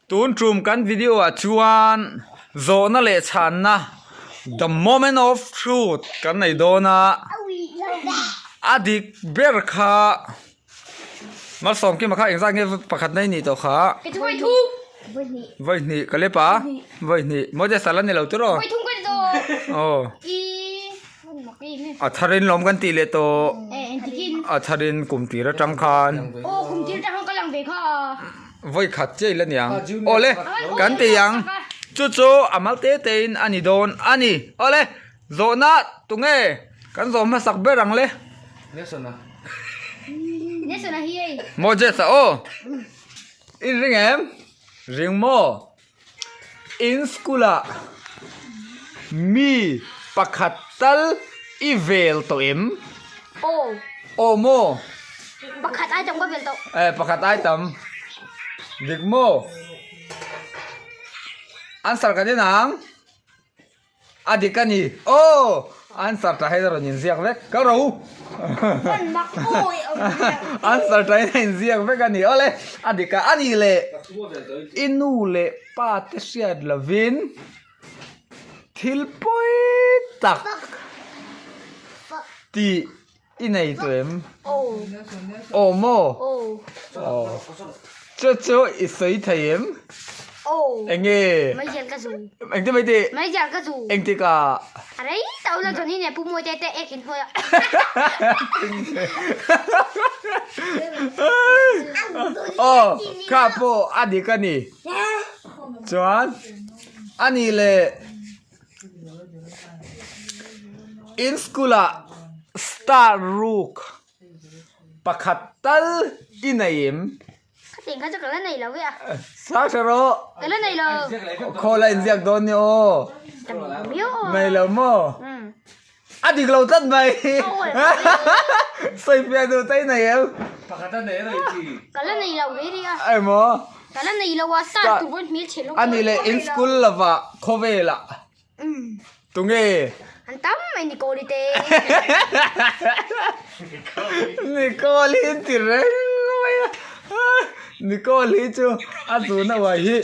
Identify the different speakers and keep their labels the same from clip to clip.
Speaker 1: Tun tum kan video ah chuan zawhna leh chhanna the moment of truth kan nei dawn a a dik ber kha Malsawmkima kha engzat nge pakhat na i nih tawh kha vawi hnih ka lep a vawi hnih Moses a la ni lo tiraw aw. A tharin lawm kan tih leh tawh a tharin kum tir atang khan vawi khat chiah ila niang awle kan ti ang chu chu a mal te te in a ni dawn a ni awle zawhna tunge kan zawh hmasak ber ang le Moses a aw in ring em ring maw. In school ah mi pakhat tal i vel tawh em?
Speaker 2: Aw.
Speaker 1: Aw maw?
Speaker 2: Pakhat ai tam ka vel tawh.
Speaker 1: Eh pakhat ai tam. Dik maw? Answer kan en ang. A dik a ni. Aw! Answer tha hian a rawn inziak vek. Ka ro! Answer tha hian a inziak vek a ni. Awle, a dik a. A nih leh i nu leh pa te hriat lovin thil pawi tak tih i nei tawh em? Aw maw? Aw. Chu chu i sawi thei em? Eng nge?
Speaker 2: Meizial ka zu.
Speaker 1: Engtin mai tih?
Speaker 2: Meizial ka zu.
Speaker 1: Engtik ah?
Speaker 2: A rei tawh lo Johnny nen Pu Mawite te ek in hawi a.
Speaker 1: Aw, kha pawh a dik a ni. Chuan a nih leh. In school ah star ruk pakhat tal i nei em?
Speaker 2: Khatiang kha chu ka la nei lo ve a.
Speaker 1: Sar hre rawh.
Speaker 2: Ka la nei lo.
Speaker 1: Khawl a inziak dawn ni aw. Nei lo maw? A dik lo tlat mai. Sawi fiah duh ta i nei em?
Speaker 3: Pakhat a nei a nei chi.
Speaker 2: Ka la nei lo ve ri a.
Speaker 1: Emaw?
Speaker 2: Ka la nei lo a, star tur pawn hmel chhe lo.
Speaker 1: A nih leh in school lovah khawvelah tunge?
Speaker 2: An tam mai Nicole te.
Speaker 1: Nicole hi ti reng mai a. Nicole hi chu a zuna uai hi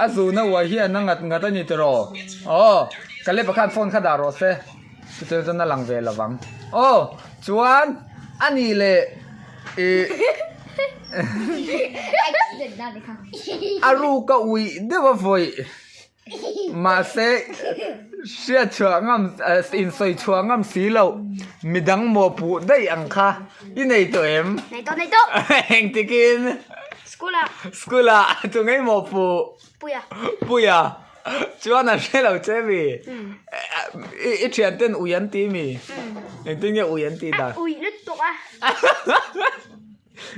Speaker 1: a zuna uai hi an a ngat ngat a ni tiraw? Aw Caleb-a khan phone kha dah rawh se chutiang chuan a lang ve lovang. Aw chuan a nih leh ih. A ruk a uih deuh a vawi mahse hriat chhuah ngam insawi chhuah ngam si loh midang mawhpuh daih ang kha i nei tawh em?
Speaker 2: Nei tawh nei tawh.
Speaker 1: Engtikin?
Speaker 2: School ah.
Speaker 1: School ah chu ngei mawhpuh?
Speaker 2: Puia.
Speaker 1: Puia. Chuan an hre lo che mi? I thian ten ui an ti mi? Engtin nge ui an tih dan?
Speaker 2: A ui lutuk a.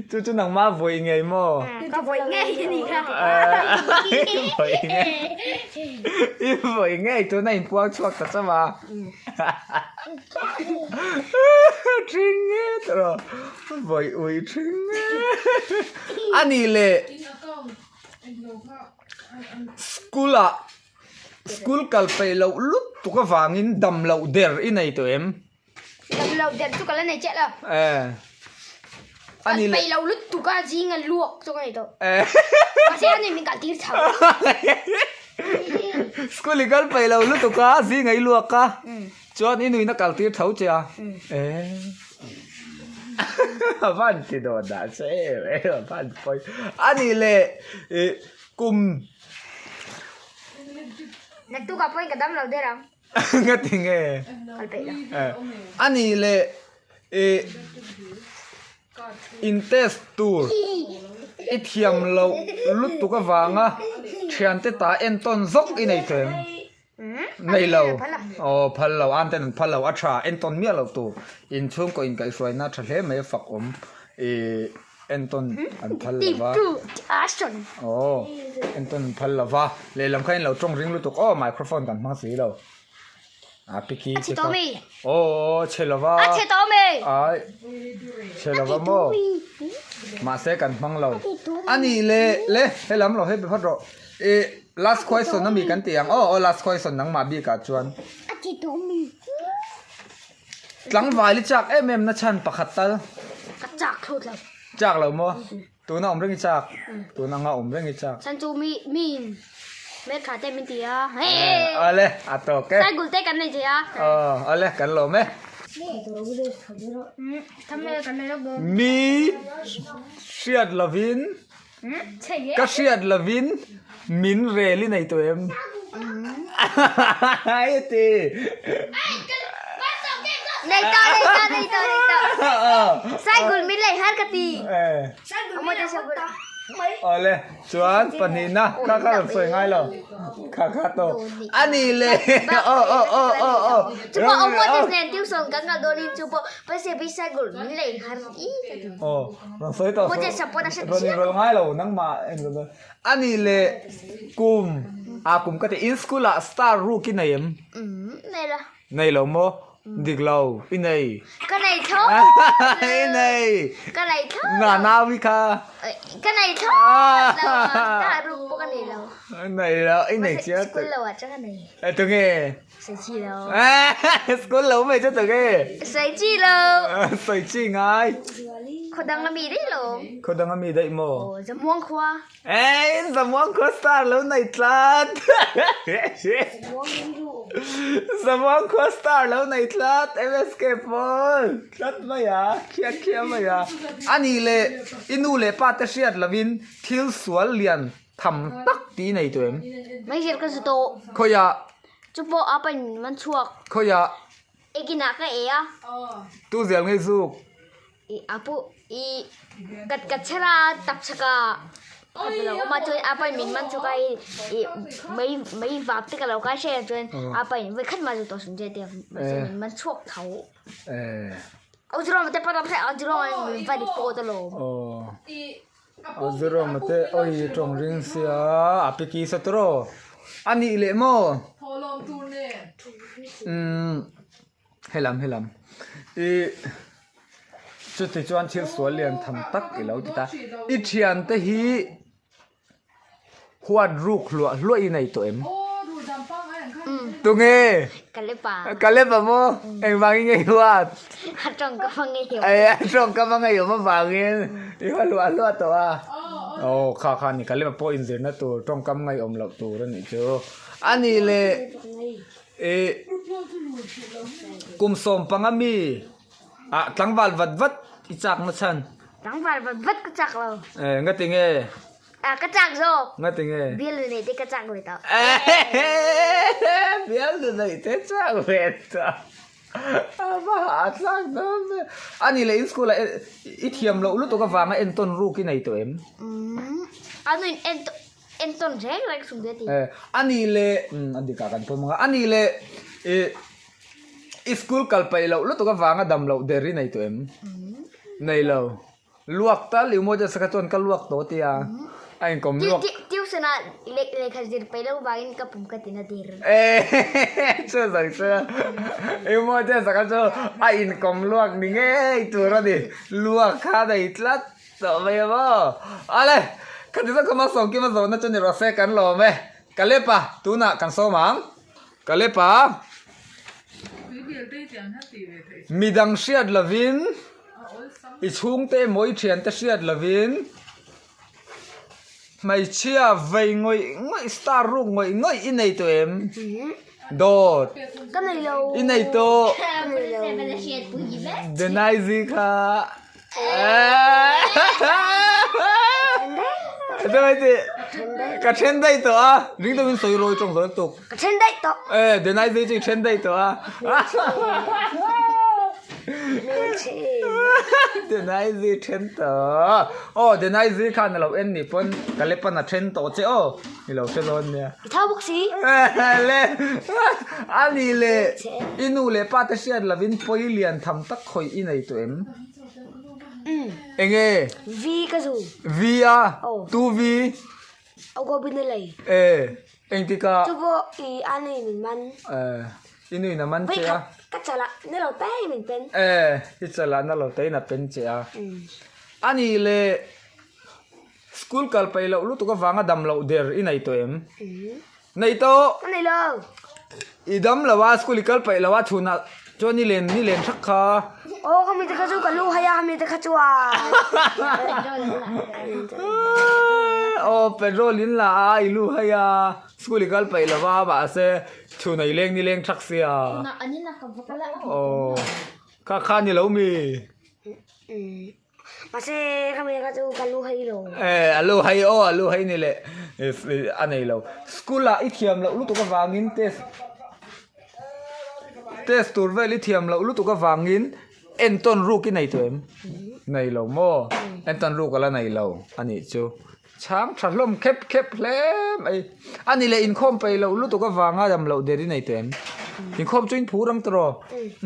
Speaker 1: Chu chu nangmah vawi ngei maw?
Speaker 2: Ka vawi ngei a ni kha.
Speaker 1: I vawi ngei. I vawi ngei tuna inpuang chhuak ta chauh a. Thing nge tawh. Vawi ui thing nge. A nih leh school ah school kal peih loh lutuk avangin dam loh der i nei tawh em?
Speaker 2: Dam lo der chu ka la nei chiah lo.
Speaker 1: Eh.
Speaker 2: Ani le. Peih lo lutuk a zing a luak chu ka nei tawh.
Speaker 1: Eh.
Speaker 2: Mahse ani min kal tir chho.
Speaker 1: School i kal peih lo lutuk a zing a i luak a. Chuan i nuin a kal tir tho che a. Eh. A van ti dawn dah che em em a van pawi. Ani le kum.
Speaker 2: Naktukah pawhin ka dam lo der ang.
Speaker 1: Nga ti nge?
Speaker 2: Kal peih lo.
Speaker 1: A nih leh ih in test tur i thiam loh lutuk avanga thiante ta entawn zawk i nei tawh em? Nei lo. Aw phal lo, an ten an phal lo. A tha entawn miah loh tur. Inchhungkaw inkaihhruaina tha hle mai a fak awm. Ih. Entawn an phal lo va. Aw, entawn an phal lo va. Lehlam kha in lo tawng ring lutuk aw, microphone kan hmang si lo. A piki
Speaker 2: che kha.
Speaker 1: Aw, chhe lo va.
Speaker 2: A chhe tawh mi.
Speaker 1: Ai, chhe lo va maw. Mahse kan hmang lo. A nih le, le, helam lo hei be phawt rawh. I last question ami kan ti ang aw, aw last question nangmah bikah chuan.
Speaker 2: A chhe tawh mi.
Speaker 1: Tlangval i chak em em na chhan pakhat tal.
Speaker 2: Ka chak thlawt lo.
Speaker 1: Chak lo maw? Tuna awm reng i chak. Tuna anga awm reng i chak.
Speaker 2: Chan chu mi mi in hmeltha te min ti a.
Speaker 1: Awle a tawk e.
Speaker 2: Saigul te kan nei thei a.
Speaker 1: Aw awle kan lawm e. Mi hriat lovin ka hriat lovin min rel i nei tawh em? Ai ti.
Speaker 2: Nei tawh nei tawh nei tawh nei tawh. Saigul min lei har ka ti.
Speaker 1: Awle chuan pahnihna kha kha rawn sawi ngai lo kha kha to ani le aw aw aw aw aw
Speaker 2: Chu pawh awm te nen tuition kan kal dawnin chu pawh pase bi saigul min lei har i ka ti.
Speaker 1: Aw rawn sawi tawh rawn inrawlh ngai lo nangmah inrawlh ani le kum a kum ka ti in school ah star ruk i nei em?
Speaker 2: Nei la.
Speaker 1: Nei lo maw? Dik lo, i nei.
Speaker 2: Ka nei thlawt.
Speaker 1: I nei.
Speaker 2: Ka nei thlawt.
Speaker 1: Na nau i kha.
Speaker 2: Ka nei thlawt lo a, ka ruk pawh ka nei lo.
Speaker 1: Nei lo, i nei chiang
Speaker 2: tak. School lo ah chuan ka nei.
Speaker 1: E tunge?
Speaker 2: Sawi chi lo.
Speaker 1: School lo mai chu tunge?
Speaker 2: Sawi chi lo.
Speaker 1: Sawi chi ngai.
Speaker 2: Khaw dang a mi daih lo.
Speaker 1: Khaw dang a mi daih maw?
Speaker 2: Aw, Zamuang khua.
Speaker 1: Ei, Zamuang khua star lo nei tlat. Zamuang khua star lo nei tlat MSK pawl tlat mai a, khian khian mai a. Ani leh i nu leh pa te hriat lovin thil sual lian tham tak tih i nei tawh em?
Speaker 2: Meizial ka zu tawh.
Speaker 1: Khawiah?
Speaker 2: Chu pawh a pain man chhuak.
Speaker 1: Khawiah?
Speaker 2: Ekinah ka ei a.
Speaker 1: Tu zel ngei zuk?
Speaker 2: I a pu i kat kat chher a tap chhak a a lo awm a chuan a pain min man chhuak a i i mei mei vap te ka lo kai hreh a chuan a pain vawi khat mah chu tawh sum che tia mahse min man chhuak tho aw zirawm te pawh a zirawm min va ri pawt alawm.
Speaker 1: Aw zirawm te awi tawng ring sia a pi ki sa tawh a nih leh maw umm. Helam helam i chuti chuan thil sual lian tham tak i lo ti ta. I thiante hi huat ruk hluah hluah i nei tawh em? Tunge?
Speaker 2: Kalepa.
Speaker 1: Kalepa maw? Engvangin nge i huat?
Speaker 2: A tawngkam a ngei awm.
Speaker 1: A tawngkam a ngei awm avangin i huat hluah hluah tawh a. Aw kha kha ni Kalepa pawh inzirna tur tawngkam ngeiawm loh tur a nih chu. A nih leh. Ih kum 15 mi ah tlangval vat vat i chak na chhan.
Speaker 2: Tlangval vat vat ka chak lo.
Speaker 1: Eh nga ti nge?
Speaker 2: Ah ka chak zawk.
Speaker 1: Nga ti nge?
Speaker 2: Bial lu nei te ka chak ve tawh.
Speaker 1: Bial lu nei te chak ve tawh. A va hah thlak dawn ve. Ani leh in school ah i thiam loh lutuk avanga entawn ruk i nei tawh em?
Speaker 2: Umm a nuin entawn Entawn reng reng sum ve ti.
Speaker 1: Eh, ani leh, umm a dikah kan pawm ang a, ani leh ih i school kal paih loh lutuk avanga dam loh der i nei tawh em? Nei lo. Luak tal i umaw saka chuan ka luak tawh tia a inkawm luak.
Speaker 2: Tuition ah lehkha zir paih loh vangin ka pum ka tina der.
Speaker 1: Eh, chu zai chu i umaw saka chu a inkawm luak ni ngei tur a ni. Luak kha nei tlat. Tawh mai a maw? Ale, khati zawk kha Malsawm Kima zawhna chu ni rawh se kan lawm e. Kalepa, tunah kan sawm ang. Kalepa, midang hriat lovin, i chhungte emaw i thiante hriat lovin, hmeichhia vei ngawih ngawih, star ruk ngawih ngawih i nei tawh em? Dawt.
Speaker 2: Ka nei lo.
Speaker 1: I nei tawh.
Speaker 2: Ka nei lo.
Speaker 1: Denaizi kha. Ka then daih tawh a, ring deuhin sawi rawi tawng zawk tuk.
Speaker 2: Ka then daih tawh.
Speaker 1: Eh, Denai zui chu i then daih tawh a. Denai zui then tawh. Aw, Denai zui khan a lo en nih pawn ka lep pawn a then tawh che aw. I lo hre dawn nia.
Speaker 2: I thau bawk si.
Speaker 1: Le, a ni le, i nu leh pa te hriat lovin pawi lian tham tak khawih i nei tawh em? Enge?
Speaker 2: V ka zu.
Speaker 1: V a? Tu V?
Speaker 2: Au go bin lei.
Speaker 1: E, engtika?
Speaker 2: Chu pawh i a nui min man.
Speaker 1: E, i nui na man che a.
Speaker 2: Ka chala na lo te min pen.
Speaker 1: E, i chala na lo te in a pen che a. Ani le school kal peih loh lutuk avanga dam loh der i nei tawh em? Nei tawh.
Speaker 2: Ka nei lo.
Speaker 1: I dam lo a, school i kal peih lo a, chhunah. Chuan ni len ni len thak kha.
Speaker 3: Aw khami te kha chu ka lu hai a khami te kha chuan.
Speaker 1: Aw petrol in la a i lu hai a school i kal paih lo va mahse chhun a i leng ni leng thak sia. Aw kha kha ni lo mi.
Speaker 3: Mahse khami kha chu ka lu hai lo.
Speaker 1: Eh a lu hai aw a lu hai ni leh a nei lo. School ah i thiam loh lutuk avangin test test tur vel i thiam loh lutuk avangin entawn ruk i nei tawh em? Nei lo maw? Entawn ruk a la nei lo a nih chu. Chhang tha hlawm khep khep hle mai. A ni leh inkhawm peih loh lutuk avanga dam loh der i nei tawh em? Inkhawm chu in phur ang tawh rawh.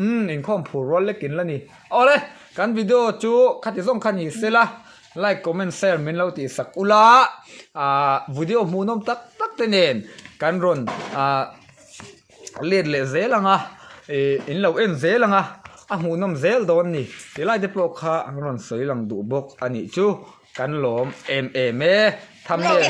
Speaker 1: Umm inkhawm phur rual lek in la ni. Awle kan video chu khati zawng kha ni sela like comment share min lo tih sak ula ah video hmuhnawm tak tak te nen kan rawn ah let leh zel ang a ih in lo en zel ang a a hmuhnawm zel dawn ni tilai te pawh kha an rawn sawi lang duh bawk a nih chu kan lawm em em e thumbnail.